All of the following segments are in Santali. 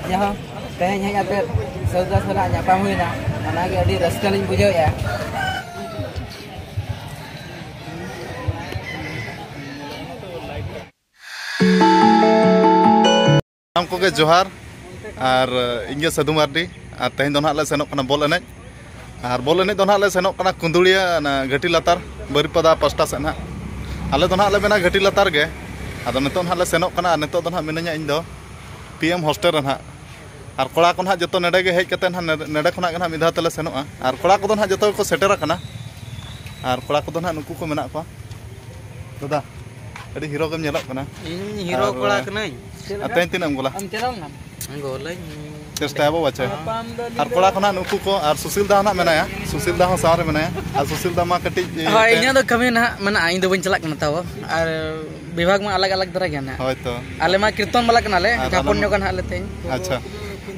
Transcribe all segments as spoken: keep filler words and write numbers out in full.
ᱡᱟᱦᱟᱸ ᱛᱮᱦᱮᱧ ᱦᱮᱡ ᱟᱛᱮ ᱥᱟᱹᱣᱫᱟ ᱥᱟᱞᱟᱜ ᱧᱟᱯᱟᱢ ᱦᱩᱭᱱᱟ, ᱚᱱᱟᱜᱮ ᱟᱹᱰᱤ ᱨᱟᱹᱥᱠᱟᱹ ᱞᱤᱧ ᱵᱩᱡᱷᱟᱹᱣᱮᱫᱼᱟ᱾ ᱥᱟᱱᱟᱢ ᱠᱚᱜᱮ ᱡᱚᱦᱟᱨ᱾ ᱟᱨ ᱤᱧ ᱜᱮ ᱥᱟᱹᱫᱷᱩ ᱢᱟᱨᱰᱤ᱾ ᱟᱨ ᱛᱮᱦᱮᱧ ᱫᱚ ᱱᱟᱦᱟᱜ ᱞᱮ ᱥᱮᱱᱚᱜ ᱠᱟᱱᱟ ᱵᱚᱞ ᱮᱱᱮᱡ᱾ ᱟᱨ ᱵᱚᱞ ᱮᱱᱮᱡ ᱫᱚ ᱱᱟᱦᱟᱜ ᱞᱮ ᱥᱮᱱᱚᱜ ᱠᱟᱱᱟ ᱠᱩᱸᱫᱩᱲᱤᱭᱟᱹ, ᱚᱱᱟ ᱜᱷᱟᱹᱴᱤ ᱞᱟᱛᱟᱨ, ᱵᱟᱹᱨᱤᱯᱟᱫᱟ ᱯᱟᱥᱴᱟ ᱥᱮᱫ ᱱᱟᱦᱟᱜ᱾ ᱟᱞᱮ ᱫᱚ ᱱᱟᱦᱟᱜ ᱞᱮ ᱢᱮᱱᱟ ᱜᱷᱟᱹᱴᱤ ᱞᱟᱛᱟᱨ ᱜᱮ᱾ ᱟᱫᱚ ᱱᱤᱛᱚᱜ ᱱᱟᱦᱟᱜ ᱞᱮ ᱥᱮᱱᱚᱜ ᱠᱟᱱᱟ᱾ ᱟᱨ ᱱᱤᱛᱚᱜ ᱫᱚ ᱱᱟᱦᱟᱜ ᱢᱤᱱᱟᱹᱧᱟ ᱤᱧ ᱫᱚ ᱯᱤ ᱮᱢ ᱦᱳᱥᱴᱮᱞ ᱨᱮ ᱱᱟᱦᱟᱜ᱾ ᱟᱨ ᱠᱚᱲᱟ ᱠᱚ ᱱᱟᱦᱟᱜ ᱡᱚᱛᱚ ᱱᱚᱰᱮ ᱜᱮ ᱦᱮᱡ ᱠᱟᱛᱮ ᱱᱟᱦᱟᱜ ᱱᱚᱰᱮ, ᱱᱚᱰᱮ ᱠᱷᱚᱱᱟᱜ ᱜᱮ ᱱᱟᱦᱟᱜ ᱢᱤᱫ ᱫᱷᱟᱣ ᱛᱮᱞᱮ ᱥᱮᱱᱚᱜᱼᱟ᱾ ᱟᱨ ᱠᱚᱲᱟ ᱠᱚᱫᱚ ᱱᱟᱦᱟᱜ ᱡᱚᱛᱚ ᱜᱮᱠᱚ ᱥᱮᱴᱮᱨ ᱟᱠᱟᱱᱟ᱾ ᱟᱨ ᱠᱚᱲᱟ ᱠᱚᱫᱚ ᱱᱟᱦᱟᱜ ᱱᱩᱠᱩ ᱠᱚ ᱢᱮᱱᱟᱜ ᱠᱚᱣᱟ᱾ ᱫᱟᱫᱟ, ᱟᱹᱰᱤ ᱦᱤᱨᱳ ᱜᱮᱢ ᱧᱮᱞᱚᱜ ᱠᱟᱱᱟ᱾ ᱤᱧ ᱦᱤᱨᱳ ᱟᱨ, ᱠᱚᱲᱟ ᱠᱟᱹᱱᱟᱹᱧ᱾ ᱟᱨ ᱛᱮᱦᱮᱧ ᱛᱤᱱᱟᱹᱜ ᱮᱢ ᱜᱳᱞᱟ? ᱟᱢ ᱪᱟᱞᱟᱣ ᱞᱮᱱᱟᱢ? ᱜᱳᱞᱟᱹᱧ᱾ ᱪᱮᱥᱴᱟᱭᱟᱵᱚ ᱵᱟᱪᱮ᱾ ᱟᱨ ᱠᱚᱲᱟ ᱠᱷᱚᱱᱟᱜ ᱱᱩᱠᱩ ᱠᱚ, ᱟᱨ ᱥᱩᱥᱤᱞ ᱫᱟ ᱦᱚᱸ ᱱᱟᱜ ᱢᱮᱱᱟᱭᱟ, ᱥᱩᱥᱤᱞ ᱫᱟ ᱦᱚᱸ ᱥᱟᱶ ᱨᱮ ᱢᱮᱱᱟᱭᱟ᱾ ᱟᱨ ᱥᱩᱥᱤᱞ ᱫᱟ ᱢᱟ ᱠᱟᱹᱴᱤᱡ, ᱮ, ᱦᱳᱭ, ᱛᱮ- ᱤᱧᱟᱹᱜ ᱫᱚ ᱠᱟᱹᱢᱤ ᱱᱟᱦᱟᱜ ᱢᱮᱱᱟᱜᱼᱟ, ᱤᱧ ᱫᱚ ᱵᱟᱹᱧ ᱪᱟᱞᱟᱜ ᱠᱟᱱᱟ ᱛᱟᱵᱚ᱾ ᱟᱨ ᱵᱤᱵᱷᱟᱜᱽ ᱢᱟ ᱟᱞᱟᱜᱽ ᱟᱞᱟᱜᱽ ᱫᱷᱟᱨᱟ ᱜᱮᱭᱟ ᱱᱟᱦᱟᱜ᱾ ᱦᱳᱭ ᱛᱚ᱾ ᱟᱞᱮ ᱢᱟ ᱠᱤᱨᱛᱚᱱ ᱵᱟᱞᱟ ᱠᱟᱱᱟᱞᱮ, ᱟᱨ ᱡᱷᱟᱯᱚᱱ ᱟᱞᱟᱝ ᱧᱚᱜ ᱠᱟᱱᱟ ᱱᱟᱦᱟᱜ ᱞᱮ ᱛᱮᱦᱮᱧ᱾ ᱟᱪᱪᱷᱟ᱾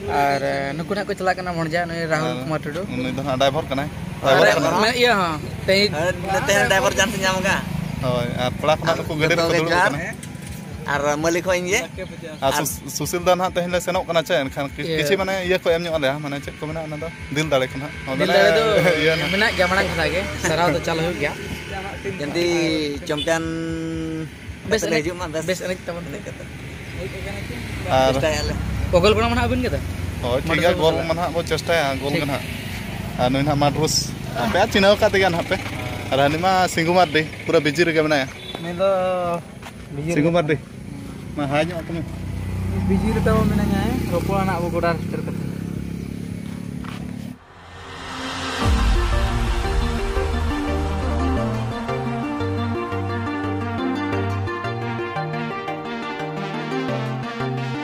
ᱟᱨ, ᱮ, ᱱᱩᱠᱩ ᱱᱟᱦᱟᱜ ᱠᱚ ᱪᱟᱞᱟᱜ ᱠᱟᱱᱟ ᱵᱷᱚᱸᱡᱟ, ᱱᱩᱭ ᱨᱟᱦᱩᱞ ᱟᱨ ᱠᱩᱢᱟᱨ ᱴᱩᱰᱩ᱾ ᱩᱱᱤ ᱫᱚ ᱱᱟᱦᱟᱜ ᱰᱟᱭᱵᱷᱚᱨ ᱠᱟᱱᱟᱭ᱾ ᱟᱨ ᱰᱟᱭᱵᱷᱚᱨ ᱠᱟᱱᱟᱭ᱾ ᱢᱮ-, ᱤᱭᱟᱹ ᱦᱚᱸ, ᱛᱮᱦᱮᱧ ᱟᱨ ᱱᱚᱛᱮ ᱦᱚᱸ ᱰᱟᱭᱵᱷᱚᱨ ᱪᱟᱱᱥ ᱧᱟᱢ ᱟᱠᱟᱫᱼᱟ᱾ ᱦᱳᱭ, ᱟᱨ ᱠᱚᱲᱟ ᱠᱷᱚᱱᱟᱜ ᱱᱩᱠᱩ ᱜᱟᱹᱰᱤ ᱡᱚᱛᱚ ᱨᱮᱠᱚ ᱜᱮ ᱫᱩᱲᱩᱵ ᱡᱚᱦᱟᱨ᱾ ᱟᱠᱟᱱᱟ᱾ ᱟᱨ ᱢᱟᱹᱞᱤᱠ ᱦᱚᱸ ᱤᱧ ᱜᱮ᱾ ᱟᱨ ᱟᱨ ᱥᱩᱥ-, ᱥᱩᱥᱤᱞ ᱫᱟ ᱱᱟᱦᱟᱜ ᱛᱮᱦᱮᱧ ᱞᱮ ᱥᱮᱱᱚᱜ ᱠᱟᱱᱟ ᱪᱮ, ᱮᱱᱠᱷᱟᱱ ᱠᱤ-, ᱤᱭᱟᱹ᱾ ᱠᱤᱪᱷᱩ ᱢᱟᱱᱮ ᱤᱭᱟᱹ ᱠᱚ ᱮᱢ ᱧᱚᱜ ᱟᱞᱮᱭᱟ, ᱢᱟᱱᱮ ᱪᱮᱫ ᱠᱚ ᱢᱮᱱᱟ ᱚᱱᱟ ᱫᱚ? ᱫᱤᱞ ᱫᱟᱲᱮ ᱠᱚ ᱱᱟᱦᱟᱜ᱾ ᱫᱤᱞ ᱢᱟᱱᱮ ᱫᱟᱲᱮ ᱫᱚ ᱤᱭᱟᱹ ᱱᱟᱦᱟᱜ᱾ ᱢᱮᱱᱟᱜ ᱜᱮᱭᱟ, ᱢᱟᱲᱟᱝ ᱠᱷᱚᱱᱟᱜ ᱜᱮ ᱥᱟᱨᱦᱟᱣ ᱫᱚ ᱪᱟᱞ ᱦᱩᱭᱩᱜ ᱜᱮᱭᱟ᱾ ᱡᱩᱫᱤ ᱪᱟᱢᱯᱤᱭᱟᱱ ᱵᱮᱥ ᱠᱟᱛᱮ ᱞᱮ ᱮᱱᱮᱡ, ᱦᱤᱡᱩᱜ ᱢᱟ, ᱵᱮᱥ᱾ ᱵᱮᱥ ᱮᱱᱮᱡ ᱛᱟᱵᱚᱱ ᱯᱮ᱾ ᱮᱱᱮᱡ ᱠᱟᱛᱮ᱾ ᱟᱨ ᱪᱮᱥᱴᱟᱭᱟᱞᱮ᱾ ᱜᱳᱞ ᱠᱚᱲᱟ ᱢᱟ ᱱᱟᱦᱟᱜ ᱟᱹᱵᱤᱱ ᱜᱮ ᱛᱚ? ᱦᱳᱭ, ᱴᱷᱤᱠ ᱜᱮᱭᱟ, ᱢᱟᱰᱨᱳᱥ ᱜᱳᱞ ᱵᱚᱞᱟ᱾ ᱢᱟ ᱱᱟᱦᱟᱜ ᱵᱚ ᱪᱮᱥᱴᱟᱭᱟ, ᱜᱳᱞ ᱴᱷᱤᱠ᱾ ᱜᱮ ᱱᱟᱦᱟᱜ᱾ ᱟᱨ ᱱᱩᱭ ᱱᱟᱦᱟᱜ ᱢᱟᱰᱨᱳᱥ, ᱟᱯᱮ ᱟᱜ ᱪᱤᱱᱦᱟᱹᱣ ᱟᱠᱟᱫ ᱛᱮᱜᱮ ᱱᱟᱦᱟᱜ ᱯᱮ᱾ ᱟᱨ ᱦᱟᱹᱱᱤ ᱢᱟ ᱥᱤᱝᱜᱩ ᱢᱟᱨᱰᱤ, ᱯᱩᱨᱟᱹ ᱵᱤᱡᱤ ᱨᱮᱜᱮ ᱢᱮᱱᱟᱭᱟ᱾ ᱩᱱᱤ ᱫᱚ ᱵᱤᱡᱤ ᱥᱤᱝᱜᱩ ᱨᱮᱜᱮ ᱢᱟᱨᱰᱤ, ᱢᱮᱱᱟᱭᱟ᱾ ᱢᱟ ᱦᱟᱭ ᱧᱚᱜ ᱟᱠᱚ ᱢᱮ᱾ ᱵᱤᱡᱤ ᱨᱮ ᱛᱟᱵᱚ ᱢᱮᱱᱟᱧᱟ, ᱨᱚᱯᱚᱲᱟ ᱱᱟᱦᱟᱜ ᱟᱵᱚ ᱜᱚᱰᱟ ᱨᱮ ᱥᱮᱴᱮᱨ ᱠᱟᱛᱮ᱾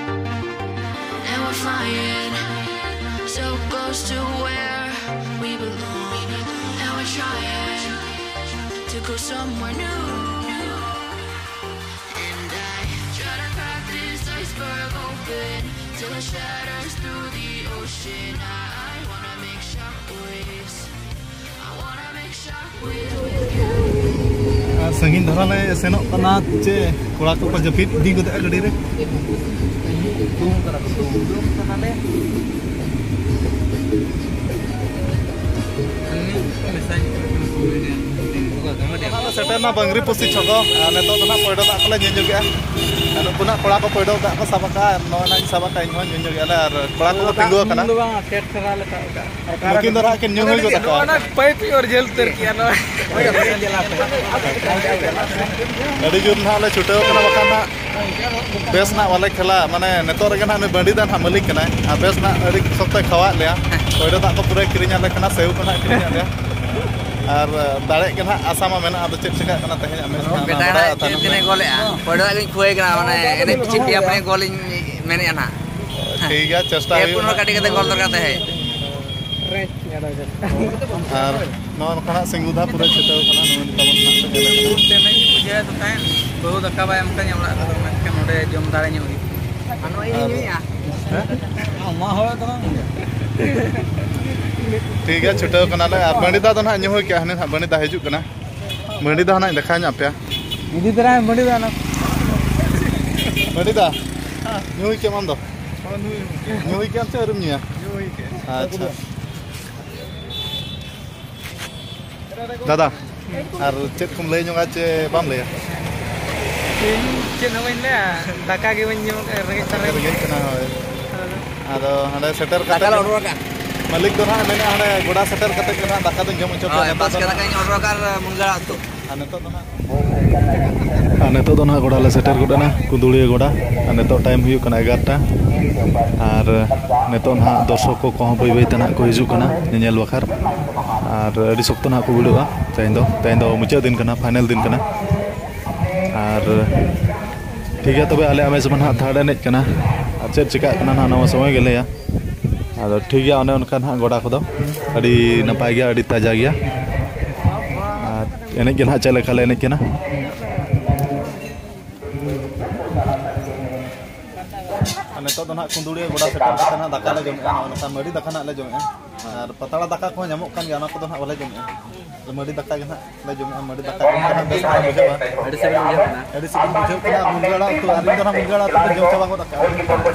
And we're flying so close to where we belong. And we're trying to go somewhere new. And I try to crack this iceberg open till it shatters through the ocean. I wanna make shockwaves. I wanna make shockwaves with you. ᱟᱨ ᱥᱟᱺᱜᱤᱧ ᱫᱷᱟᱨᱟ ᱞᱮ ᱥᱮᱱᱚᱜ ᱠᱟᱱᱟ ᱪᱮ, ᱠᱚᱲᱟ ᱠᱚᱠᱚ ᱡᱟᱹᱯᱤᱫ ᱤᱫᱤ ᱜᱚᱫᱮᱜᱼᱟ ᱜᱟᱹᱰᱤ ᱨᱮ᱾ ᱫᱩᱢ ᱠᱟᱱᱟ ᱠᱚ, ᱫᱩᱢ᱾ ᱫᱩᱢ ᱠᱟᱱᱟᱞᱮ᱾ ᱟᱞᱮ ᱥᱮᱴᱮᱨ ᱮᱱᱟ ᱵᱟᱝᱨᱤ ᱯᱩᱥᱤ ᱪᱷᱚᱠᱚ᱾ ᱟᱨ ᱱᱤᱛᱚᱜ ᱫᱚ ᱱᱟᱜ ᱯᱚᱭᱰᱚ ᱫᱟᱜ ᱠᱚᱞᱮ ᱧᱩ ᱧᱚᱜᱮᱜᱼᱟ᱾ ᱟᱨ ᱱᱩᱠᱩ ᱱᱟᱜ ᱠᱚᱲᱟ ᱠᱚ ᱯᱚᱭᱰᱚ ᱫᱟᱜ ᱠᱚ ᱥᱟᱵ ᱟᱠᱟᱫᱼᱟ, ᱟᱨ ᱱᱚᱜᱼᱚᱭ ᱱᱟᱜ ᱤᱧ ᱥᱟᱵ ᱟᱠᱟᱫᱼᱟ, ᱤᱧ ᱦᱚᱸ ᱧᱩ ᱧᱚᱜᱮᱜᱼᱟ ᱞᱮ᱾ ᱟᱨ ᱠᱚᱲᱟ ᱠᱚᱠᱚ ᱛᱤᱸᱜᱩ ᱟᱠᱟᱱᱟ᱾ ᱫᱚ ᱵᱟᱝ, ᱴᱮᱴ ᱴᱷᱮᱨᱟ ᱞᱮ ᱥᱟᱵ ᱟᱠᱟᱫᱼᱟ᱾ ᱱᱩᱠᱤᱱ ᱫᱚ ᱱᱟᱜ ᱠᱤᱱ ᱧᱩ ᱦᱩᱭ ᱜᱚᱫ ᱟᱠᱟᱫᱼᱟ᱾ ᱱᱚᱣᱟ ᱯᱟᱭᱤᱯ ᱤᱧ ᱚᱨ ᱡᱷᱟᱹᱞ ᱩᱛᱟᱹᱨ ᱠᱮᱜᱼᱟ ᱱᱚᱣᱟ᱾ ᱟᱹᱰᱤ ᱡᱳᱨ ᱱᱟᱜ ᱞᱮ ᱪᱷᱩᱴᱟᱹᱣ ᱟᱠᱟᱱᱟ, ᱵᱟᱠᱷᱟᱱ ᱱᱟᱜ ᱵᱮᱥ ᱱᱟᱜ ᱵᱟᱞᱮ ᱠᱷᱮᱞᱟ, ᱢᱟᱱᱮ ᱱᱤᱛᱚᱜ ᱨᱮᱜᱮ ᱱᱟᱜ ᱱᱩᱭ ᱵᱟᱺᱰᱤ ᱫᱟ ᱱᱟᱜ ᱢᱟᱹᱞᱤᱠ ᱠᱟᱱᱟᱭ, ᱟᱨ ᱵᱮᱥ ᱱᱟᱜ ᱟᱹᱰᱤ ᱥᱚᱠᱛᱚᱭ ᱠᱷᱟᱣᱟᱣᱮᱫ ᱞᱮᱭᱟ᱾ ᱯᱚᱭᱰᱚ ᱫᱟᱜ ᱠᱚ ᱯᱩᱨᱟᱹᱭ ᱠᱤᱨᱤᱧ ᱟᱞᱮ ᱠᱟᱱᱟ, ᱥᱮᱣ ᱠᱚ ᱱᱟᱜ ᱠᱤᱨᱤᱧ ᱟᱞᱮᱭᱟ, ᱟᱨ ᱫᱟᱲᱮᱜ ᱜᱮ ᱱᱟᱜ ᱟᱥᱟ ᱢᱟ ᱢᱮᱱᱟᱜᱼᱟ᱾ ᱟᱫᱚ ᱪᱮᱫ ᱪᱮᱠᱟᱜ ᱠᱟᱱᱟ ᱛᱮᱦᱮᱧᱟᱜ ᱢᱮᱪ ᱱᱟᱜ ᱚᱱᱟ ᱵᱟᱰᱟᱭᱟ ᱛᱤᱱ ᱛᱟᱭᱱᱚᱢ ᱛᱤᱱᱮ ᱛᱮ᱾ ᱜᱳᱞᱮᱜᱼᱟ? ᱯᱚᱭᱰᱚ ᱫᱟᱜ ᱜᱤᱧ ᱠᱷᱩᱣᱟᱹᱭ ᱠᱟᱱᱟ, ᱢᱟᱱᱮ ᱮᱱᱮᱡ ᱯᱤᱪᱷᱤ ᱯᱮᱭᱟ ᱯᱩᱱᱭᱟᱹ ᱜᱳᱞ ᱤᱧ ᱢᱮᱱᱮᱫᱼᱟ ᱱᱟᱜ᱾ ᱴᱷᱤᱠ ᱜᱮᱭᱟ, ᱪᱮᱥᱴᱟ ᱯᱮ ᱦᱩᱭᱩᱜᱼᱟ ᱯᱩᱱ ᱦᱚᱲ ᱱᱟᱜ᱾ ᱠᱟᱹᱴᱤᱡ ᱠᱟᱛᱮ ᱜᱳᱞ ᱫᱚᱨᱠᱟᱨ ᱛᱟᱦᱮᱸ᱾ ᱟᱨ ᱱᱚᱣᱟ ᱱᱚᱝᱠᱟᱱᱟᱜ ᱥᱤᱸᱜᱩ ᱫᱷᱟ ᱯᱩᱨᱟᱹ ᱪᱷᱩᱴᱟᱹᱣ ᱠᱟᱱᱟ, ᱱᱚᱜᱼᱚᱭ ᱱᱤᱛᱚᱜ ᱵᱚᱱ ᱱᱟᱜ ᱠᱚ ᱧᱮᱞ ᱠᱟᱱᱟ᱾ ᱛᱮ ᱢᱮᱪ ᱵᱩᱡᱷᱟᱹᱣ ᱫᱚ ᱛᱟᱦᱮᱸᱱ, ᱵᱟᱹᱦᱩ ᱫᱟᱠᱟ ᱵᱟᱭ ᱮᱢ ᱠᱟᱹᱧᱟ ᱚᱲᱟᱜ ᱨᱮᱫᱚ, ᱢᱮᱱᱠᱷᱟᱱ ᱱᱚᱰᱮ ᱡᱚᱢ ᱫᱟᱲᱮ ᱧᱚᱜ ᱦᱩᱭᱩᱜ᱾ ᱟᱨ ᱴᱷᱤᱠ ᱜᱮᱭᱟ, ᱪᱷᱩᱴᱟᱹᱣ ᱠᱟᱱᱟᱞᱮ᱾ ᱟᱨ ᱵᱟᱺᱰᱤ ᱫᱟ ᱫᱚ ᱱᱟᱦᱟᱜ ᱧᱩ ᱦᱩᱭ ᱠᱮᱜᱼᱟ, ᱦᱟᱹᱱᱤ ᱱᱟᱦᱟᱜ ᱵᱟᱺᱰᱤ ᱫᱟ ᱦᱤᱡᱩᱜ ᱠᱟᱱᱟ᱾ ᱵᱟᱺᱰᱤ ᱫᱟ ᱦᱟᱸᱜ ᱤᱧ ᱫᱮᱠᱷᱟᱣ ᱧᱚᱜ ᱟᱯᱮᱭᱟ᱾ ᱤᱫᱤ ᱛᱚᱨᱟᱭ ᱢᱮ ᱵᱟᱺᱰᱤ ᱫᱟ ᱚᱱᱟ᱾ ᱵᱟᱺᱰᱤ ᱫᱟ, ᱧᱩ ᱦᱩᱭ ᱠᱮᱜᱼᱟᱢ ᱟᱢ ᱫᱚ? ᱦᱚᱸ, ᱧᱩ ᱦᱩᱭ ᱠᱮᱜᱼᱟ᱾ ᱧᱩ ᱦᱩᱭ ᱠᱮᱜᱼᱟᱢ ᱥᱮ ᱟᱹᱣᱨᱤᱢ ᱧᱩᱭᱟ? ᱧᱩ ᱦᱩᱭ ᱠᱮᱜᱼᱟ᱾ ᱟᱪᱪᱷᱟ᱾ ᱫᱟᱫᱟ, ᱟᱨ ᱪᱮᱫ ᱠᱚᱢ ᱞᱟᱹᱭ ᱧᱚᱜᱟ ᱪᱮ ᱵᱟᱢ ᱞᱟᱹᱭᱟ? ᱤᱧ ᱪᱮᱫ ᱦᱚᱸ ᱵᱟᱹᱧ ᱞᱟᱹᱭᱟ, ᱫᱟᱠᱟ ᱜᱮ ᱵᱟᱹᱧ ᱡᱚᱢ ᱠᱟᱜᱼᱟ, ᱨᱮᱸᱜᱮᱡ ᱛᱮ ᱨᱮᱸᱜᱮᱡ᱾ ᱨᱮᱸᱜᱮᱡ ᱠᱟᱱᱟ, ᱦᱳᱭ᱾ ᱟᱫᱚ ᱦᱟᱸᱰᱮ ᱥᱮᱴᱮᱨ ᱫᱟᱠᱟ ᱠᱟᱛᱮ ᱞᱮ order ᱟᱠᱟᱫ᱾ ᱢᱟᱹᱞᱤᱠ ᱫᱚ ᱱᱟᱦᱟᱜ ᱢᱮᱱᱮᱫᱼᱟ, ᱦᱟᱸᱰᱮ ᱜᱚᱰᱟ ᱥᱮᱴᱮᱨ ᱠᱟᱛᱮ ᱜᱮ ᱱᱟᱦᱟᱜ ᱫᱟᱠᱟ ᱫᱚᱧ ᱡᱚᱢ ᱦᱚᱪᱚ ᱯᱮᱭᱟ᱾ ᱦᱳᱭ, ᱱᱤᱛᱚᱜ ᱵᱟᱥᱠᱮ ᱫᱚ ᱱᱟᱦᱟᱜ ᱫᱟᱠᱟᱧ order ᱟᱠᱟᱫ ᱟᱨ ᱢᱩᱱᱜᱟᱹ ᱟᱲᱟᱜ ᱩᱛᱩ᱾ ᱟᱨ ᱱᱤᱛᱚᱜ ᱫᱚ ᱱᱟᱦᱟᱜ, ᱟᱨ ᱱᱤᱛᱚᱜ ᱫᱚ ᱱᱟᱦᱟᱜ ᱜᱚᱰᱟ ᱞᱮ ᱥᱮᱴᱮᱨ ᱜᱚᱫ ᱮᱱᱟ, ᱠᱩᱸᱫᱩᱲᱤᱭᱟᱹ ᱜᱚᱰᱟ᱾ ᱟᱨ ᱱᱤᱛᱚᱜ time ᱦᱩᱭᱩᱜ ᱠᱟᱱᱟ ᱮᱜᱟᱨᱚᱴᱟ᱾ ᱟᱨ ᱱᱤᱛᱚᱜ ᱱᱟᱦᱟᱜ ᱫᱚᱨᱥᱚᱠ ᱠᱚ ᱠᱚᱦᱚᱸ ᱵᱟᱹᱭ ᱵᱟᱹᱭ ᱛᱮ ᱱᱟᱦᱟᱜ ᱠᱚ ᱦᱤᱡᱩᱜ ᱠᱟᱱᱟ ᱧᱮᱧᱮᱞ ᱵᱟᱠᱷᱨᱟ᱾ ᱟᱨ ᱟᱹᱰᱤ ᱥᱚᱠᱛᱚ ᱱᱟᱦᱟᱜ ᱠᱚ ᱵᱷᱤᱲᱚᱜᱼᱟ᱾ ᱛᱮᱦᱮᱧ ᱫᱚ, ᱛᱮᱦᱮᱧ ᱫᱚ ᱢᱩᱪᱟᱹᱫ ᱫᱤᱱ ᱠᱟᱱᱟ, final ᱫᱤᱱ ᱠᱟᱱᱟ᱾ ᱟᱨ ᱴᱷᱤᱠ ᱜᱮᱭᱟ, ᱛᱚᱵᱮ ᱟᱞᱮᱭᱟᱜ match ᱢᱟ ᱱᱟᱦᱟᱜ third ᱮᱱᱮᱡ ᱠᱟᱱᱟ᱾ ᱟᱨ ᱪᱮᱫ ᱪᱤᱠᱟᱹᱜ ᱠᱟᱱᱟ ᱱᱟᱦᱟᱜ, ᱱᱚᱣᱟ ᱥᱚᱢᱚᱭ ᱜᱮ ᱞᱟᱹᱭᱟ᱾ ᱟᱫᱚ ᱴᱷᱤᱠ ᱜᱮᱭᱟ, ᱚᱱᱮ ᱚᱱᱠᱟ ᱱᱟᱦᱟᱜ ᱜᱚᱰᱟ ᱠᱚᱫᱚ ᱟᱹᱰᱤ ᱱᱟᱯᱟᱭ ᱜᱮᱭᱟ, ᱟᱹᱰᱤ ᱛᱟᱡᱟ ᱜᱮᱭᱟ᱾ ᱟᱨ ᱮᱱᱮᱡ ᱜᱮ ᱱᱟᱦᱟᱜ ᱪᱮᱫ ᱞᱮᱠᱟ ᱞᱮ ᱮᱱᱮᱡ ᱠᱟᱱᱟ᱾ ᱱᱤᱛᱚᱜ ᱫᱚ ᱱᱟᱦᱟᱜ ᱠᱩᱸᱫᱩᱲᱤᱭᱟᱹ ᱜᱚᱰᱟ ᱥᱮᱴᱮᱨ ᱠᱟᱛᱮ ᱱᱟᱦᱟᱜ ᱫᱟᱠᱟ ᱞᱮ ᱡᱚᱢᱮᱜᱼᱟ᱾ ᱱᱚᱜᱼᱚ ᱱᱚᱝᱠᱟ ᱢᱟᱹᱰᱤ ᱫᱟᱠᱟ ᱱᱟᱦᱟᱜ ᱞᱮ ᱡᱚᱢᱮᱜᱼᱟ᱾ ᱟᱨ ᱯᱟᱛᱲᱟ ᱫᱟᱠᱟ ᱠᱚᱦᱚᱸ ᱧᱟᱢᱚᱜ ᱠᱟᱱ ᱜᱮᱭᱟ, ᱚᱱᱟ ᱠᱚᱫᱚ ᱱᱟᱦᱟᱜ ᱵᱟᱞᱮ ᱡᱚᱢᱮᱜᱼᱟ᱾ ᱢᱟᱹᱰᱤ ᱫᱟᱠᱟ ᱜᱮ ᱱᱟᱦᱟᱜ ᱞᱮ ᱡᱚᱢᱮᱜᱼᱟ, ᱢᱟᱹᱰᱤ ᱫᱟᱠᱟ ᱜᱮ ᱱᱟᱦᱟᱜ ᱵᱮᱥ ᱵᱟᱝ ᱵᱩᱡᱷᱟᱹᱜᱼᱟ᱾ ᱟᱹᱰᱤ ᱥᱤᱵᱤᱞ ᱵᱩᱡᱷᱟᱹᱜ ᱠᱟᱱᱟ᱾ ᱟᱹᱰᱤ ᱥᱤᱵᱤᱞ ᱵᱩᱡᱷᱟᱹᱜ ᱠᱟᱱᱟ᱾ ᱟᱨ ᱢᱩᱱᱜᱟᱹ ᱟᱲᱟᱜ ᱩᱛᱩ, ᱟᱨ ᱤᱧ ᱫᱚ ᱱᱟᱦᱟᱜ ᱢᱩᱱᱜᱟᱹ ᱟᱲᱟᱜ ᱩᱛᱩ ᱠᱚ ᱡᱚᱢ ᱪᱟᱵᱟ ᱜᱚᱫ ᱟᱠᱟᱫᱼᱟ᱾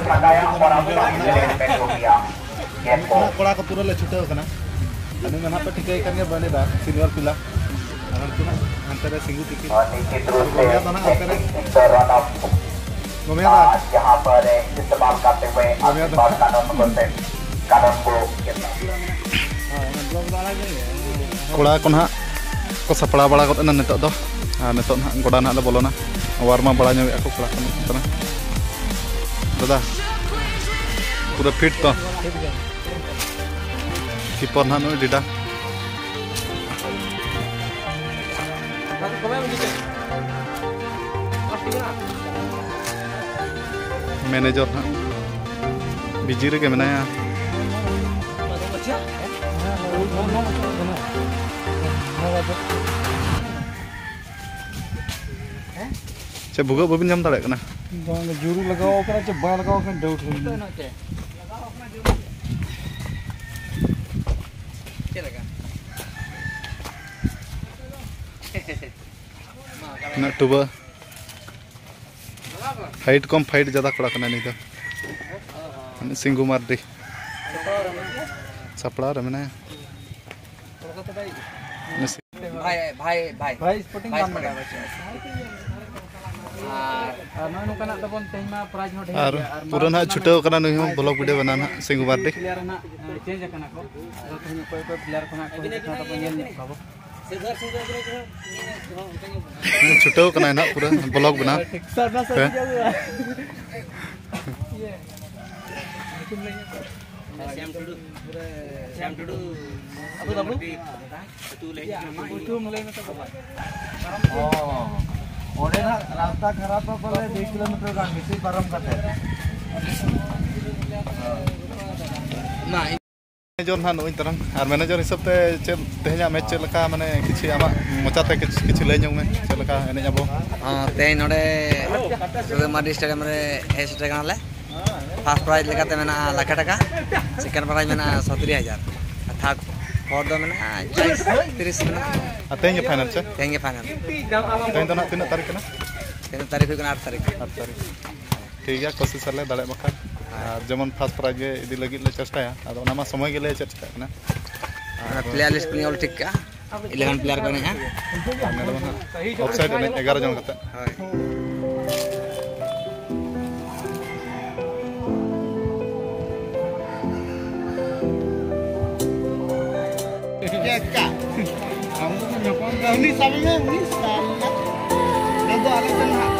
ᱢᱩᱱᱜᱟᱹ ᱟᱲᱟᱜ ᱱᱟᱦᱟᱜ ᱞᱮ ᱡᱚᱢᱮᱜᱼᱟ᱾ ᱱᱩᱠᱩ ᱱᱟᱦᱟᱜ ᱠᱚᱲᱟ ᱠᱚ ᱯᱩᱨᱟᱹ ᱞᱮ ᱪᱷᱩᱴᱟᱹᱣ ᱠᱟᱱᱟ᱾ ᱟᱹᱞᱤᱧ ᱫᱚ ᱱᱟᱦᱟᱜ ᱯᱮ ᱴᱷᱤᱠᱟᱹᱭ ᱠᱟᱱ ᱜᱮᱭᱟ, ᱵᱟᱹᱞᱤ ᱫᱟ, senior ᱯᱤᱞᱟ᱾ ᱟᱨ ᱩᱱᱠᱩ ᱱᱟᱦᱟᱜ ᱦᱟᱱᱛᱮ ᱨᱮ ᱥᱤᱸᱜᱩ ᱛᱤᱠᱤᱱ᱾ ᱟᱨ ᱜᱚᱢᱭᱟ ᱫᱚ ᱱᱟᱦᱟᱜ ᱦᱟᱱᱛᱮ ᱨᱮ᱾ ᱜᱚᱢᱭᱟ ᱫᱟ᱾ ᱜᱚᱢᱭᱟ ᱫᱚ᱾ ᱠᱚᱲᱟ ᱠᱚ ᱱᱟᱦᱟᱜ ᱠᱚ ᱥᱟᱯᱲᱟᱣ ᱵᱟᱲᱟ ᱜᱚᱫ ᱮᱱᱟ ᱱᱤᱛᱚᱜ ᱫᱚ᱾ ᱟᱨ ᱱᱤᱛᱚᱜ ᱱᱟᱦᱟᱜ ᱜᱚᱰᱟ ᱱᱟᱦᱟᱜ ᱞᱮ ᱵᱚᱞᱚᱱᱟ᱾ Warm up ᱵᱟᱲᱟ ᱧᱚᱜᱮᱜᱼᱟ ᱠᱚ ᱠᱚᱲᱟ ᱠᱚ ᱱᱤᱛᱚᱜ ᱫᱚ᱾ ᱫᱟᱫᱟ, ᱯᱩᱨᱟᱹ fit ᱛᱚ? Keeper ᱱᱟᱦᱟᱜ ᱱᱩᱭ ᱰᱤᱰᱟ᱾ Manager ᱦᱟᱸᱜ busy ᱨᱮᱜᱮ ᱢᱮᱱᱟᱭᱟ᱾ ᱪᱮᱫ ᱵᱷᱩᱜᱟᱹᱜ ᱵᱟᱵᱤᱱ ᱧᱟᱢ ᱫᱟᱲᱮᱭᱟᱜ ᱠᱟᱱᱟ? ᱵᱟᱝ, ᱡᱳᱨ ᱞᱟᱜᱟᱣ ᱠᱟᱱᱟ ᱪᱮ ᱵᱟᱭ ᱞᱟᱜᱟᱣ ᱠᱟᱱᱟ, doubt ᱦᱩᱭ ᱞᱮᱱᱟ᱾ ᱩᱱᱟᱹᱜ ᱴᱩᱵᱟᱹ᱾ Fight ᱠᱚᱢ fight ᱡᱟᱫᱟ ᱠᱚᱲᱟ ᱠᱟᱱᱟ ᱱᱩᱭ ᱫᱚ᱾ ᱥᱤᱝᱜᱩ ᱢᱟᱨᱰᱤ᱾ ᱥᱟᱯᱲᱟᱣ ᱨᱮ ᱢᱮᱱᱟᱭᱟ᱾ ᱵᱷᱟᱭ, ᱵᱷᱟᱭ, ᱵᱷᱟᱭ᱾ ᱵᱷᱟᱭ sporting ᱵᱷᱟᱭ ᱵᱟᱝ sporting᱾ ᱵᱟᱲᱟᱭᱟ᱾ ᱟᱨ ᱟᱨ ᱱᱚᱜᱼᱚᱭ ᱱᱚᱝᱠᱟᱱᱟᱜ ᱛᱟᱵᱚᱱ ᱛᱮᱦᱮᱧ ᱢᱟ prize ᱦᱚᱸ ᱰᱷᱮᱨ ᱟᱨ ᱜᱮᱭᱟ᱾ ᱟᱨ ᱯᱩᱨᱟᱹ ᱢᱟᱨᱟᱝ ᱱᱟᱦᱟᱜ tournament ᱪᱷᱩᱴᱟᱹᱣ ᱠᱟᱱᱟ ᱱᱩᱭ ᱦᱚᱸ, ᱵᱷᱞᱚᱜᱽ ᱵᱷᱤᱰᱤᱭᱳ ᱵᱮᱱᱟᱣ ᱱᱟᱦᱟᱜ, ᱥᱤᱝᱜᱩ ᱢᱟᱨᱰᱤ᱾ Player ᱱᱟᱦᱟᱜ, ᱮ, change ᱟᱠᱟᱱᱟ ᱠᱚ᱾ ᱟᱫᱚ ᱛᱮᱦᱮᱧ ᱚᱠᱚᱭ ᱚᱠᱚᱭ player ᱠᱚ ᱱᱟᱦᱟᱜ ᱠᱚ ᱦᱤᱡᱩᱜ ᱠᱟᱱᱟ ᱛᱟᱵᱚᱱ ᱧᱮᱞ ᱧᱚᱜ ᱠᱚᱣᱟ ᱵᱚ᱾ ᱪᱷᱩᱴᱟᱹᱣ ᱠᱟᱱᱟᱭ ᱱᱟᱦᱟᱜ ᱯᱩᱨᱟᱹ ᱵᱷᱞᱚᱜᱽ ᱵᱮᱱᱟᱣ᱾ ᱴᱷᱤᱠ ᱥᱟᱨᱱᱟ ᱥᱟᱨᱱᱟ ᱦᱮᱸ᱾ ᱡᱟᱣᱟ᱾ ᱤᱭᱟᱹ᱾ ᱧᱩᱛᱩᱢ ᱞᱟᱹᱭ ᱧᱚᱜ ᱠᱚᱢ᱾ ᱥᱭᱟᱢ ᱴᱩᱰᱩ᱾ ᱥᱭᱟᱢ ᱴᱩᱰᱩ᱾ ᱟᱹᱛᱩ ᱛᱟᱵᱚ? ᱟᱹᱛᱩ ᱞᱟᱹᱭ ᱧᱩᱛᱩᱢ ᱞᱟᱹᱭ ᱢᱮ ᱛᱟᱵᱚ᱾ ᱚ᱾ ᱚᱸᱰᱮ ᱱᱟᱜ ᱨᱟᱥᱛᱟ ᱠᱷᱟᱨᱟᱯ ᱯᱟᱞᱮ ᱫᱩᱭ ᱠᱤᱞᱳᱢᱤᱴᱟᱨ ᱜᱟᱱ ᱵᱮᱥᱤ ᱯᱟᱨᱚᱢ ᱠᱟᱛᱮ᱾ ᱢᱟ᱾ Manager ᱱᱟᱦᱟᱜ ᱱᱩᱭ ᱛᱟᱞᱟᱝ, ᱟᱨ manager ᱦᱤᱥᱟᱹᱵ ᱛᱮ ᱪᱮᱫ ᱛᱮᱦᱮᱧᱟᱜ match ᱪᱮᱫ ᱞᱮᱠᱟ, ᱢᱟᱱᱮ ᱠᱤᱪᱷᱩ ᱟᱢᱟᱜ ᱢᱚᱪᱟ ᱛᱮ ᱠᱤᱪᱷᱩ, ᱠᱤᱪᱷᱩ ᱞᱟᱹᱭ ᱧᱚᱜ ᱢᱮ, ᱪᱮᱫ ᱞᱮᱠᱟ ᱮᱱᱮᱡ ᱟᱵᱚ? ᱟᱨ ᱛᱮᱦᱮᱧ ᱱᱚᱰᱮ ᱥᱩᱫᱷᱩ ᱢᱟᱨᱰᱤ stadium ᱨᱮ ᱦᱮᱡ ᱥᱮᱴᱮᱨ ᱠᱟᱱᱟᱞᱮ᱾ ᱯᱷᱟᱥᱴ ᱯᱨᱟᱭᱤᱡᱽ ᱞᱮᱠᱟᱛᱮ ᱢᱮᱱᱟᱜᱼᱟ ᱞᱟᱠᱷ ᱴᱟᱠᱟ, ᱥᱮᱠᱮᱱᱰ ᱯᱨᱟᱭᱤᱡᱽ ᱢᱮᱱᱟᱜᱼᱟ ᱥᱚᱛᱨᱤ ᱦᱟᱡᱟᱨ, ᱟᱨ ᱛᱷᱟᱨᱰ ᱯᱷᱳᱨ ᱫᱚ ᱢᱮᱱᱟᱜᱼᱟ ᱪᱚᱞᱞᱤᱥ ᱛᱤᱨᱤᱥ ᱢᱮᱱᱟᱜᱼᱟ᱾ ᱟᱨ ᱛᱮᱦᱮᱧ ᱜᱮ ᱯᱷᱟᱭᱱᱟᱞ ᱪᱮ? ᱛᱮᱦᱮᱧ ᱜᱮ ᱯᱷᱟᱭᱱᱟᱞ᱾ ᱛᱮᱦᱮᱧ ᱫᱚ ᱱᱟᱜ ᱛᱤᱱᱟᱹᱜ ᱛᱟᱹᱨᱤᱠᱷ ᱠᱟᱱᱟ? ᱛᱮᱦᱮᱧ ᱫᱚ ᱛᱟᱹᱨᱤᱠᱷ ᱦᱩᱭᱩᱜ ᱠᱟᱱᱟ ᱟᱴ ᱛᱟᱹᱨᱤᱠᱷ᱾ ᱟᱴ ᱛᱟᱹᱨᱤᱠᱷ᱾ ᱴᱷᱤᱠ ᱜᱮᱭᱟ, ᱠᱳᱥᱤᱥ ᱟᱞᱮ ᱫᱟᱲᱮᱭᱟᱜ ᱵᱟᱠᱷᱟᱱ᱾ ᱟᱨ ᱡᱮᱢᱚᱱ ᱯᱷᱟᱥᱴ ᱯᱨᱟᱭᱤᱡᱽ ᱜᱮ ᱤᱫᱤ ᱞᱟᱹᱜᱤᱫ ᱞᱮ ᱪᱮᱥᱴᱟᱭᱟ᱾ ᱟᱫᱚ ᱚᱱᱟ ᱢᱟ ᱥᱚᱢᱚᱭ ᱜᱮ ᱞᱟᱹᱭ ᱪᱮᱫ ᱪᱤᱠᱟᱹᱜ ᱠᱟᱱᱟ᱾ ᱟᱨ ᱯᱞᱮᱭᱟᱨ ᱞᱤᱥᱴ ᱠᱚᱞᱤᱧ ᱚᱞ ᱴᱷᱤᱠ ᱠᱟᱜᱼᱟ, ᱤᱞᱮᱵᱷᱮᱱ ᱯᱞᱮᱭᱟᱨ ᱠᱚ ᱮᱱᱮᱡᱼᱟ᱾ ᱟᱨ ᱱᱚᱰᱮ ᱢᱟ ᱱᱟᱜ ᱚᱯᱷᱥᱟᱭᱤᱰ ᱮᱱᱮᱡ ᱮᱜᱟᱨᱚ ᱡᱚᱱ ᱠᱟᱛᱮ᱾ ᱦᱳᱭ᱾ ᱪᱮᱫ ᱠᱟ? ᱟᱢ ᱫᱚ ᱧᱟᱯᱟᱢ ᱫᱚ ᱩᱱᱤ ᱥᱟᱵ ᱢᱮ, ᱩᱱᱤ ᱥᱟᱵ ᱢᱮ᱾ ᱱᱚᱣᱟ ᱫᱚ ᱟᱞᱮ ᱴᱷᱮᱱ ᱦᱟᱸᱜ᱾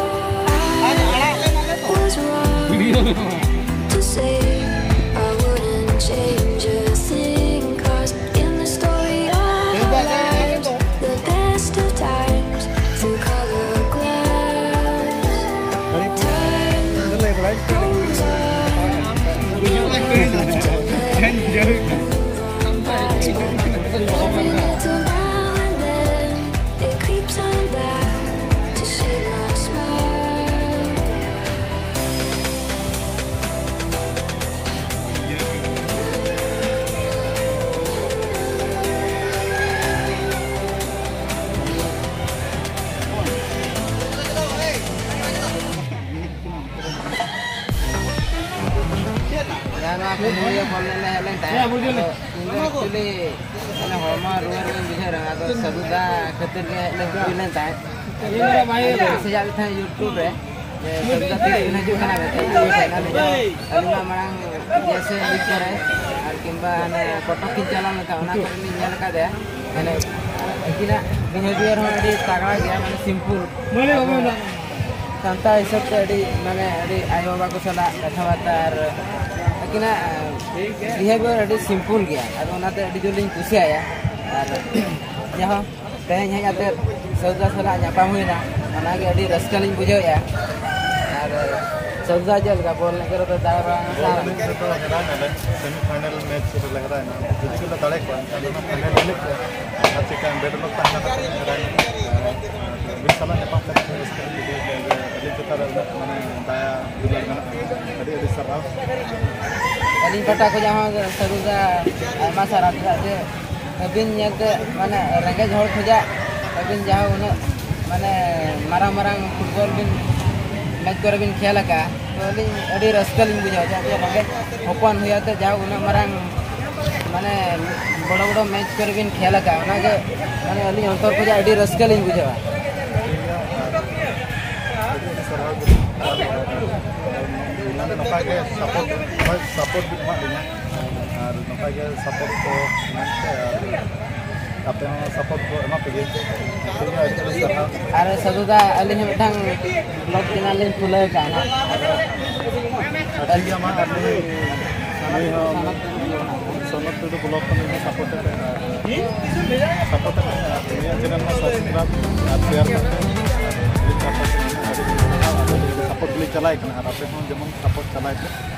ᱟᱨ ᱟᱲᱟᱜ ᱞᱮᱱᱟ ᱞᱮ ᱛᱚ᱾ To say I wouldn't change a thing, 'cause in the story of our lives, the best of times through color glass. Time goes on. Every little now and then it creeps on back to shade my smile. ᱡᱟᱦᱟᱸ ᱱᱚᱣᱟ ᱠᱩᱢᱩᱭᱟᱹ ᱵᱚᱞ ᱮᱱᱮᱡ ᱞᱮ ᱦᱮᱡ ᱞᱮᱱ ᱛᱟᱦᱮᱸᱫ, ᱟᱫᱚ ᱤᱧ ᱫᱚ actually ᱢᱟᱱᱮ ᱦᱚᱲᱢᱚ ᱨᱩᱣᱟᱹ ᱨᱩᱣᱟᱹᱧ ᱵᱩᱡᱷᱟᱹᱣ ᱨᱮᱦᱚᱸ, ᱟᱫᱚ ᱥᱟᱹᱫᱷᱩ ᱫᱟ ᱠᱷᱟᱹᱛᱤᱨ ᱜᱮ ᱦᱮᱡ ᱞᱮ ᱦᱩᱭ ᱞᱮᱱ ᱛᱟᱦᱮᱸᱫ᱾ ᱤᱧ ᱫᱚ ᱥᱮᱡᱟᱜ ᱞᱮ ᱛᱟᱦᱮᱸᱫ YouTube ᱨᱮ, ᱡᱮ ᱥᱟᱹᱫᱷᱩ ᱫᱟ ᱛᱤᱥ ᱠᱷᱚᱱ ᱦᱤᱡᱩᱜ ᱠᱟᱱᱟ ᱢᱮᱱᱛᱮ᱾ ᱟᱹᱞᱤᱧ ᱢᱟ ᱢᱟᱲᱟᱝ ᱡᱮᱭᱥᱮ ᱞᱤᱜᱽ ᱠᱚᱨᱮ ᱟᱨ ᱠᱤᱝᱵᱟ ᱦᱟᱱᱮ ᱠᱚᱴᱚᱠ ᱤᱧ ᱪᱟᱞᱟᱣ ᱞᱮᱱᱠᱷᱟᱱ ᱚᱱᱟ ᱠᱚᱨᱮ ᱞᱤᱧ ᱧᱮᱞ ᱟᱠᱟᱫᱮᱭᱟ᱾ ᱢᱟᱱᱮ ᱟᱹᱠᱤᱱᱟᱜ behaviour ᱦᱚᱸ ᱟᱹᱰᱤ ᱛᱟᱜᱲᱟ ᱜᱮᱭᱟ, ᱢᱟᱱᱮ simple᱾ ᱥᱟᱱᱛᱟᱲ ᱦᱤᱥᱟᱹᱵ ᱛᱮ ᱟᱹᱰᱤ ᱢᱟᱱᱮ ᱟᱹᱰᱤ ᱟᱭᱳᱼᱵᱟᱵᱟ ᱠᱚ ᱥᱟᱞᱟᱜ ᱠᱟᱛᱷᱟᱵᱟᱨᱛᱟ ᱟᱨ ᱟᱹᱠᱤᱱᱟᱜ behaviour ᱟᱹᱰᱤ simple ᱜᱮᱭᱟ᱾ ᱟᱫᱚ ᱚᱱᱟᱛᱮ ᱟᱹᱰᱤ ᱡᱳᱨ ᱞᱤᱧ ᱠᱩᱥᱤᱭᱟᱭᱟ᱾ ᱟᱨ ᱡᱟᱦᱟᱸ ᱛᱮᱦᱮᱧ ᱦᱮᱡ ᱠᱟᱛᱮ ᱥᱟᱹᱫᱷᱩ ᱫᱟ ᱥᱟᱞᱟᱜ ᱧᱟᱯᱟᱢ ᱦᱩᱭᱱᱟ, ᱚᱱᱟᱜᱮ ᱟᱹᱰᱤ ᱨᱟᱹᱥᱠᱟᱹ ᱞᱤᱧ ᱵᱩᱡᱷᱟᱹᱣᱮᱫᱼᱟ᱾ ᱟᱨ ᱥᱟᱹᱫᱷᱩ ᱫᱟ ᱪᱮᱫ ᱞᱮᱠᱟ ᱵᱚᱞ ᱮᱱᱮᱡ ᱠᱚᱨᱮ ᱫᱚ ᱫᱟᱲᱮ ᱵᱟᱲᱟ ᱥᱮ ᱵᱟᱝ? ᱥᱮᱢᱤ ᱯᱷᱟᱭᱱᱟᱞ ᱢᱮᱪ ᱨᱮᱞᱮ ᱦᱟᱨᱟᱭᱮᱱᱟ, ᱡᱩᱫᱤ ᱜᱮᱞᱮ ᱫᱟᱲᱮ ᱠᱚᱣᱟ ᱮᱱᱠᱷᱟᱱ ᱫᱚ ᱯᱷᱟᱭᱱᱟᱞ ᱮᱱᱮᱡ ᱨᱮ ᱟᱨ ᱪᱮᱠᱟ ᱵᱮᱰ ᱞᱚᱠ ᱛᱟᱦᱮᱸ ᱠᱟᱱᱟ ᱛᱟᱦᱮᱸ ᱦᱟᱨᱟᱭᱮᱱᱟ᱾ ᱟᱹᱵᱤᱱ ᱥᱟᱞᱟᱜ ᱧᱟᱯᱟᱢ ᱠᱟᱛᱮ ᱟᱹᱰᱤ ᱨᱟᱹᱥᱠᱟᱹ ᱞᱤᱧ ᱵᱩᱡᱷᱟᱹᱣ ᱠᱮᱫᱟ ᱡᱮ ᱟᱹᱞᱤᱧ ᱪᱮᱛᱟᱱ ᱨᱮ ᱩᱱᱟᱹᱜ ᱢᱟᱱᱮ ᱫᱟᱭᱟ ᱫᱩᱞᱟᱹᱲ ᱢᱮᱱᱟᱜᱼᱟ᱾ ᱟᱹᱰᱤ ᱟᱹᱰᱤ ᱥᱟᱨᱦᱟᱣ᱾ ᱟᱹᱞᱤᱧ ᱯᱟᱦᱴᱟ ᱠᱷᱚᱱᱟᱜ ᱦᱚᱸ ᱥᱟᱹᱜᱩᱱ ᱫᱟ, ᱟᱭᱢᱟ ᱥᱟᱨᱦᱟᱣ᱾ ᱪᱮᱫᱟᱜ ᱡᱮ ᱟᱹᱵᱤᱱ ᱧᱮᱞᱛᱮ ᱢᱟᱱᱮ ᱨᱮᱸᱜᱮᱡ ᱦᱚᱲ ᱠᱷᱚᱱᱟᱜ ᱟᱹᱵᱤᱱ ᱡᱟᱦᱟᱸ ᱩᱱᱟᱹᱜ ᱢᱟᱱᱮ ᱢᱟᱨᱟᱝ ᱢᱟᱨᱟᱝ ᱯᱷᱩᱴᱵᱚᱞ ᱵᱤᱱ ᱢᱮᱪ ᱠᱚᱨᱮ ᱵᱤᱱ ᱠᱷᱮᱞ ᱟᱠᱟᱫᱼᱟ, ᱛᱚ ᱟᱹᱞᱤᱧ ᱟᱹᱰᱤ ᱨᱟᱹᱥᱠᱟᱹ ᱞᱤᱧ ᱵᱩᱡᱷᱟᱹᱣᱟ᱾ ᱪᱮᱫᱟᱜ ᱡᱮ ᱨᱮᱸᱜᱮᱡ ᱦᱚᱯᱚᱱ ᱦᱩᱭ ᱟᱛᱮ ᱡᱟᱦᱟᱸ ᱩᱱᱟᱹᱜ ᱢᱟᱨᱟᱝ ᱢᱟᱱᱮ ᱵᱚᱲᱚ ᱵᱚᱲᱚ ᱢᱮᱪ ᱠᱚᱨᱮ ᱵᱤᱱ ᱠᱷᱮᱞ ᱟᱠᱟᱫᱼᱟ, ᱚᱱᱟᱜᱮ ᱢᱟᱱᱮ ᱟᱹᱞᱤᱧ ᱚᱱᱛᱚᱨ ᱠᱷᱚᱱᱟᱜ ᱟᱹᱰᱤ ᱨᱟᱹᱥᱠᱟᱹ ᱞᱤᱧ ᱵᱩᱡᱷᱟᱹᱣᱟ᱾ ᱴᱷᱤᱠ ᱜᱮᱭᱟ, ᱟᱨ ᱟᱹᱰᱤ ᱟᱹᱰᱤ ᱥᱟᱨᱦᱟᱣ ᱜᱮ᱾ ᱢᱟᱱᱮ ᱱᱚᱝᱠᱟ ᱜᱮ ᱥᱟᱯᱳᱨᱴ, ᱦᱳᱭ, ᱥᱟᱯᱳᱨᱴ ᱵᱤᱱ ᱮᱢᱟᱜ ᱞᱤᱧᱟ ᱟᱨ ᱱᱚᱝᱠᱟ ᱜᱮ ᱥᱟᱯᱳᱨᱴ ᱠᱚ ᱮᱢᱟᱜ ᱯᱮ ᱟᱨ ᱟᱯᱮ ᱦᱚᱸ ᱥᱟᱯᱳᱨᱴ ᱠᱚ ᱮᱢᱟ ᱯᱮ ᱜᱮ᱾ ᱴᱷᱤᱠ ᱜᱮᱭᱟ, ᱟᱹᱰᱤ ᱟᱹᱰᱤ ᱥᱟᱨᱦᱟᱣ᱾ ᱟᱨ ᱥᱟᱹᱫᱷᱩ ᱫᱟ, ᱟᱹᱞᱤᱧ ᱦᱚᱸ ᱢᱤᱫᱴᱟᱝ ᱵᱞᱚᱜ ᱪᱮᱱᱮᱞ ᱞᱤᱧ ᱠᱷᱩᱞᱟᱹᱣ ᱟᱠᱟᱫᱼᱟ ᱱᱟᱦᱟᱜ᱾ ᱟᱨ ᱴᱷᱤᱠ ᱜᱮᱭᱟ, ᱢᱟ ᱟᱨ ᱱᱩᱭ, ᱱᱩᱭ ᱦᱚᱸ ᱥᱚᱱᱚᱛ ᱴᱩᱰᱩ ᱵᱞᱚᱜ ᱠᱷᱚᱱ ᱤᱧ ᱦᱚᱸ ᱥᱟᱯᱳᱨᱴ ᱮᱫ ᱯᱮ ᱟᱨ ᱥᱟᱯᱳᱨᱴ ᱮᱫ ᱯᱮ ᱟᱨ ᱱᱩᱭᱟᱜ ᱪᱮᱱᱮᱞ ᱦᱚᱸ ᱥᱟᱵᱥᱠᱨᱟᱭᱤᱵ ᱟᱨ ᱥᱮᱭᱟᱨ ᱠᱟᱛᱮ ᱟᱹᱞᱤᱧ ᱯᱟᱦᱴᱟ ᱥᱮᱫ ᱠᱷᱚᱱᱟᱜ ᱟᱹᱰᱤ ᱟᱹᱰᱤ ᱥᱟᱯᱳᱨᱴ ᱜᱮᱞᱤᱧ ᱪᱟᱞᱟᱣ ᱠᱟᱱᱟ ᱟᱨ ᱟᱯᱮ ᱦᱚᱸ ᱡᱮᱢᱚᱱ ᱥᱟᱯᱳᱨᱴ ᱪᱟᱞᱟᱣ ᱯᱮ᱾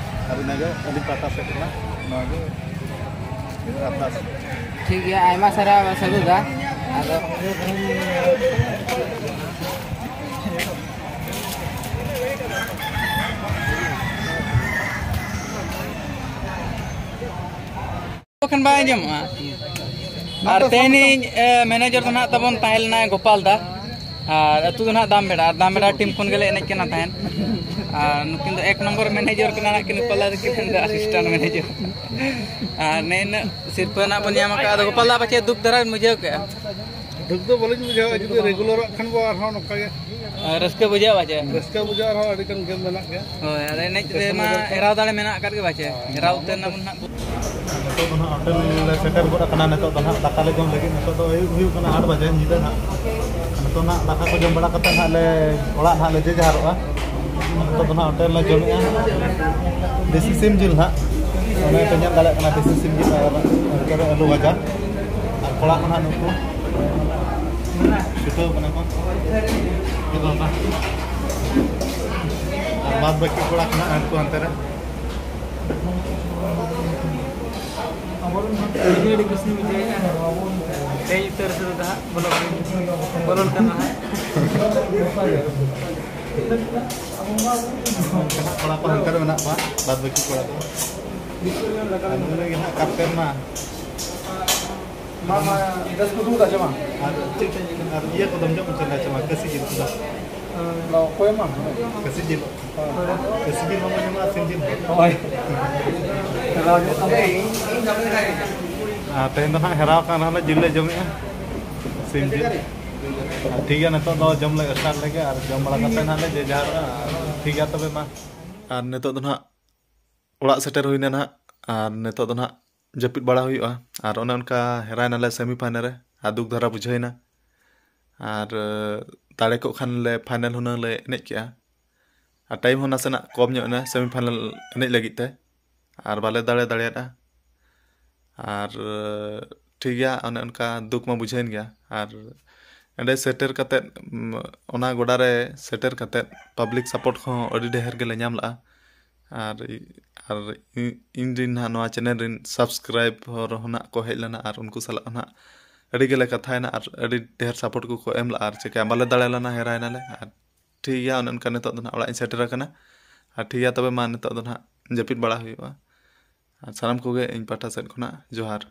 ᱟᱨ ᱤᱱᱟᱹᱜᱮ ᱟᱹᱞᱤᱧ ᱯᱟᱦᱴᱟ ᱥᱮᱫ ᱠᱷᱚᱱᱟᱜ ᱱᱚᱣᱟ ᱜᱮ ᱟᱨᱫᱟᱥ᱾ ᱴᱷᱤᱠ ᱜᱮᱭᱟ, ᱟᱭᱢᱟ ᱥᱟᱨᱦᱟᱣ ᱥᱟᱹᱜᱩ ᱫᱟ᱾ ᱟᱫᱚ ᱵᱟᱠᱷᱟᱱ ᱵᱟᱭ ᱟᱸᱡᱚᱢᱚᱜᱼᱟ᱾ ᱟᱨ ᱛᱮᱦᱮᱧᱤᱡ ᱢᱮᱱᱮᱡᱟᱨ ᱫᱚ ᱱᱟᱦᱟᱜ ᱛᱟᱵᱚᱱ ᱛᱟᱦᱮᱸ ᱞᱮᱱᱟᱭ ᱜᱳᱯᱟᱞ ᱫᱟ, ᱟᱨ ᱟᱹᱛᱩ ᱫᱚ ᱱᱟᱦᱟᱜ ᱫᱟᱢᱵᱮᱲᱟ, ᱟᱨ ᱫᱟᱢᱵᱮᱲᱟ ᱴᱤᱢ ᱠᱷᱚᱱ ᱜᱮᱞᱮ ᱮᱱᱮᱡ ᱠᱟᱱᱟ ᱛᱟᱦᱮᱸᱫ᱾ ᱟᱨ ᱱᱩᱠᱤᱱ ᱫᱚ ᱮᱠ ᱱᱚᱢᱵᱚᱨ ᱢᱮᱱᱮᱡᱟᱨ ᱠᱟᱱᱟ, ᱱᱟᱦᱟᱜ ᱠᱤᱱ ᱜᱳᱯᱟᱞ ᱫᱟ ᱛᱟᱹᱠᱤᱱ ᱫᱚ ᱟᱥᱤᱥᱴᱮᱱᱴ ᱢᱮᱱᱮᱡᱟᱨ᱾ ᱟᱨ ᱱᱮ ᱤᱱᱟᱹᱜ ᱥᱤᱨᱯᱟᱹ ᱱᱟᱜ ᱵᱚᱱ ᱧᱟᱢ ᱟᱠᱟᱫ, ᱟᱫᱚ ᱜᱳᱯᱟᱞ ᱫᱟ ᱯᱟᱪᱮᱫ ᱫᱩᱠ ᱫᱷᱟᱨᱟ ᱵᱤᱱ ᱵᱩᱡᱷᱟᱹᱣ ᱠᱮᱜᱼᱟ? ᱫᱩᱠ ᱫᱚ ᱵᱟᱹᱞᱤᱧ ᱵᱩᱡᱷᱟᱹᱣᱟ, ᱡᱩᱫᱤ ᱨᱮᱜᱩᱞᱟᱨᱚᱜ ᱠᱷᱟᱱ ᱵᱚ ᱟᱨᱦᱚᱸ ᱱᱚᱝᱠᱟ ᱜᱮ᱾ ᱟᱨ ᱨᱟᱹᱥᱠᱟᱹ ᱵᱩᱡᱷᱟᱹᱜᱼᱟ ᱪᱮ? ᱨᱟᱹᱥᱠᱟᱹ ᱵᱩᱡᱷᱟᱹᱜᱼᱟ, ᱟᱨᱦᱚᱸ ᱟᱹᱰᱤ ᱜᱟᱱ ᱜᱮᱢ ᱢᱮᱱᱟᱜ ᱜᱮᱭᱟ᱾ ᱦᱳᱭ, ᱟᱫᱚ ᱮᱱᱮᱡ ᱨᱮᱢᱟ ᱮᱨᱟᱣ ᱫᱟᱲᱮ ᱢᱮᱱᱟᱜ ᱟᱠᱟᱫ ᱜᱮ ᱯᱟᱪᱮ, ᱮᱨᱟᱣ ᱩᱛᱟᱹᱨ ᱱᱟᱵᱚᱱ ᱱᱟᱦᱟᱜ᱾ ᱱᱤᱛᱚᱜ ᱫᱚ ᱱᱟᱦᱟᱜ ᱦᱳᱴᱮᱞ ᱞᱮ ᱥᱮᱴᱮᱨ ᱜᱚᱫ ᱟᱠᱟᱱᱟ᱾ ᱱᱤᱛᱚᱜ ᱫᱚ ᱱᱟᱦᱟᱜ ᱫᱟᱠᱟ ᱞᱮ ᱡᱚᱢ ᱞᱟᱹᱜᱤᱫ᱾ ᱱᱤᱛᱚᱜ ᱫᱚ ᱟᱹᱭᱩᱵ ᱦᱩᱭᱩᱜ ᱠᱟᱱᱟ, ᱟᱴ ᱵᱟᱡᱮ ᱧᱤᱫᱟᱹ ᱱᱟᱦᱟᱜ᱾ ᱱᱤᱛᱚᱜ ᱱᱟᱦᱟᱜ ᱫᱟᱠᱟ ᱠᱚ ᱡᱚᱢ ᱵᱟᱲᱟ ᱠᱟᱛᱮ ᱱᱟᱦᱟᱜ ᱞᱮ ᱚᱲᱟᱜ ᱱᱟᱦᱟᱜ ᱞᱮ ᱡᱮ ᱡᱟᱦᱟᱨᱚᱜᱼᱟ᱾ ᱱᱤᱛᱚᱜ ᱫᱚ ᱱᱟᱦᱟᱜ ᱦᱳᱴᱮᱞ ᱞᱮ ᱡᱚᱢᱮᱜᱼᱟ ᱫᱮᱥᱤ ᱥᱤᱢ ᱡᱤᱞ ᱱᱟᱦᱟᱜ᱾ ᱚᱱᱮ ᱯᱮ ᱧᱮᱞ ᱫᱟᱲᱮᱭᱟᱜ ᱠᱟᱱᱟ ᱫᱮᱥᱤ ᱥᱤᱢ ᱡᱤᱞ ᱟᱨ ᱱᱚᱛᱮ ᱨᱮ ᱟᱹᱞᱩ ᱵᱷᱟᱡᱟ᱾ ᱟᱨ ᱠᱚᱲᱟ ᱠᱚ ᱱᱟᱦᱟᱜ ᱱᱩᱠᱩ ᱪᱷᱩᱴᱟᱹᱣ ᱠᱟᱱᱟ ᱠᱚ᱾ ᱪᱮᱫ ᱞᱮᱠᱟ? ᱟᱨ ᱵᱟᱫ ᱵᱟᱹᱠᱤ ᱠᱚᱲᱟ ᱠᱚ ᱱᱟᱦᱟᱜ ᱦᱟᱱᱠᱩ ᱦᱟᱱᱛᱮ ᱨᱮ᱾ ᱦᱮᱡ ᱩᱛᱟᱹᱨ ᱥᱩᱨ ᱫᱚ ᱦᱟᱸᱜ ᱵᱚᱞᱚᱱ, ᱵᱚᱞᱚᱱ ᱠᱟᱱᱟ ᱦᱟᱸᱜ᱾ ᱠᱚᱲᱟ ᱠᱚ ᱦᱟᱱᱛᱮ ᱨᱮ ᱢᱮᱱᱟᱜ ᱠᱚᱣᱟ, ᱵᱟᱫ ᱵᱟᱹᱠᱤ ᱠᱚᱲᱟ ᱠᱚ᱾ ᱟᱨ ᱩᱱᱤ ᱜᱮ ᱦᱟᱸᱜ ᱠᱟᱯᱴᱮᱱ ᱢᱟ᱾ ᱢᱟ, ᱢᱟ, ᱵᱮᱥ ᱠᱚ ᱫᱩᱲᱩᱵ ᱟᱪᱪᱷᱟ ᱢᱟ᱾ ᱟᱨ ᱪᱮᱫ, ᱟᱨ ᱤᱭᱟᱹ ᱠᱚᱫᱚᱢ ᱡᱚᱢ ᱦᱚᱪᱚ ᱞᱮᱭᱟ ᱪᱮ ᱢᱟ, ᱠᱟᱹᱥᱤ ᱡᱤᱞ ᱠᱚᱫᱚ? ᱚᱠᱚᱭ ᱢᱟ? ᱠᱟᱹᱥᱤ ᱡᱤᱞ᱾ ᱦᱳᱭ᱾ ᱠᱟᱹᱥᱤ ᱡᱤᱞ ᱵᱟᱵᱚᱱ ᱡᱚᱢᱟ, ᱥᱤᱢ ᱡᱤᱞ᱾ ᱦᱳᱭ᱾ ᱟᱨ ᱛᱮᱦᱮᱧ ᱫᱚ ᱱᱟᱦᱟᱜ ᱦᱮᱨᱟᱣ ᱟᱠᱟᱱ ᱨᱮᱦᱚᱸ ᱞᱮ ᱡᱤᱞ ᱞᱮ ᱡᱚᱢᱮᱜᱼᱟ, ᱥᱤᱢ ᱡᱤᱞ᱾ ᱟᱨ ᱴᱷᱤᱠ ᱜᱮᱭᱟ, ᱱᱤᱛᱚᱜ ᱫᱚ ᱡᱚᱢ ᱞᱮ start ᱞᱮᱜᱮ, ᱟᱨ ᱡᱚᱢ ᱵᱟᱲᱟ ᱠᱟᱛᱮ ᱱᱟᱦᱟᱜ ᱞᱮ ᱡᱮ ᱡᱟᱦᱟᱨᱚᱜᱼᱟ᱾ ᱴᱷᱤᱠ ᱜᱮᱭᱟ ᱛᱚᱵᱮ ᱢᱟ᱾ ᱟᱨ ᱱᱤᱛᱚᱜ ᱫᱚ ᱱᱟᱦᱟᱜ ᱚᱲᱟᱜ ᱥᱮᱴᱮᱨ ᱦᱩᱭᱱᱟ ᱱᱟᱦᱟᱜ, ᱟᱨ ᱱᱤᱛᱚᱜ ᱫᱚ ᱱᱟᱦᱟᱜ ᱡᱟᱹᱯᱤᱫ ᱵᱟᱲᱟ ᱦᱩᱭᱩᱜᱼᱟ᱾ ᱟᱨ ᱚᱱᱮ ᱚᱱᱠᱟ ᱦᱮᱨᱟᱭᱱᱟᱞᱮ semi final ᱨᱮ, ᱟᱨ ᱫᱩᱠ ᱫᱷᱟᱨᱟ ᱵᱩᱡᱷᱟᱹᱣᱮᱱᱟ᱾ ᱟᱨ, ᱮ, ᱫᱟᱲᱮ ᱠᱚᱜ ᱠᱷᱟᱱ ᱞᱮ final ᱦᱩᱱᱟᱹᱝ ᱞᱮ ᱮᱱᱮᱡ ᱠᱮᱜᱼᱟ᱾ ᱟᱨ time ᱦᱚᱸ ᱱᱟᱥᱮᱱᱟᱜ ᱠᱚᱢ ᱧᱚᱜ ᱮᱱᱟ semi final ᱮᱱᱮᱡ ᱞᱟᱹᱜᱤᱫ ᱛᱮ, ᱟᱨ ᱵᱟᱞᱮ ᱫᱟᱲᱮ ᱫᱟᱲᱮᱭᱟᱫᱼᱟ᱾ ᱟᱨ, ᱮ, ᱴᱷᱤᱠ ᱜᱮᱭᱟ, ᱚᱱᱮ ᱚᱱᱠᱟ ᱫᱩᱠ ᱢᱟ ᱵᱩᱡᱷᱟᱹᱣᱮᱱ ᱜᱮᱭᱟ᱾ ᱟᱨ ᱚᱸᱰᱮ ᱥᱮᱴᱮᱨ ᱠᱟᱛᱮᱫ, ᱩᱢ, ᱚᱱᱟ ᱜᱚᱰᱟ ᱨᱮ ᱥᱮᱴᱮᱨ ᱠᱟᱛᱮᱫ public support ᱠᱚᱦᱚᱸ ᱟᱹᱰᱤ ᱰᱷᱮᱨ ᱜᱮᱞᱮ ᱧᱟᱢ ᱞᱮᱜᱼᱟ᱾ ᱟᱨ, ᱟᱨ ᱤ-, ᱤᱧ ᱨᱤᱱ ᱱᱟᱦᱟᱜ ᱱᱚᱣᱟ channel ᱨᱤᱱ subscriber ᱦᱚᱸ ᱱᱟᱦᱟᱜ ᱠᱚ ᱦᱮᱡ ᱞᱮᱱᱟ, ᱟᱨ ᱩᱱᱠᱩ ᱥᱟᱞᱟᱜ ᱦᱚᱸ ᱱᱟᱦᱟᱜ ᱟᱹᱰᱤ ᱜᱮᱞᱮ ᱠᱟᱛᱷᱟᱭᱮᱱᱟ, ᱟᱨ ᱟᱹᱰᱤ ᱰᱷᱮᱨ support ᱠᱚᱠᱚ ᱮᱢ ᱞᱮᱜᱼᱟ᱾ ᱟᱨ ᱪᱮᱠᱟ ᱵᱟᱞᱮ ᱫᱟᱲᱮ ᱞᱮᱱᱟ, ᱦᱮᱨᱟᱭᱮᱱᱟᱞᱮ᱾ ᱟᱨ ᱴᱷᱤᱠ ᱜᱮᱭᱟ, ᱚᱱᱮ ᱚᱱᱠᱟ ᱱᱤᱛᱚᱜ ᱫᱚ ᱱᱟᱦᱟᱜ ᱚᱲᱟᱜ ᱤᱧ ᱥᱮᱴᱮᱨ ᱟᱠᱟᱱᱟ᱾ ᱟᱨ ᱴᱷᱤᱠ ᱜᱮᱭᱟ, ᱛᱚᱵᱮ ᱢᱟ ᱱᱤᱛᱚᱜ ᱫᱚ ᱱᱟᱦᱟᱜ ᱡᱟᱹᱯᱤᱫ ᱵᱟᱲᱟ ᱦᱩᱭᱩᱜᱼᱟ᱾ ᱟᱨ ᱥᱟᱱᱟᱢ ᱠᱚᱜᱮ ᱤᱧ ᱯᱟᱦᱴᱟ ᱥᱮᱫ ᱠᱷᱚᱱᱟᱜ ᱡᱚᱦᱟᱨ᱾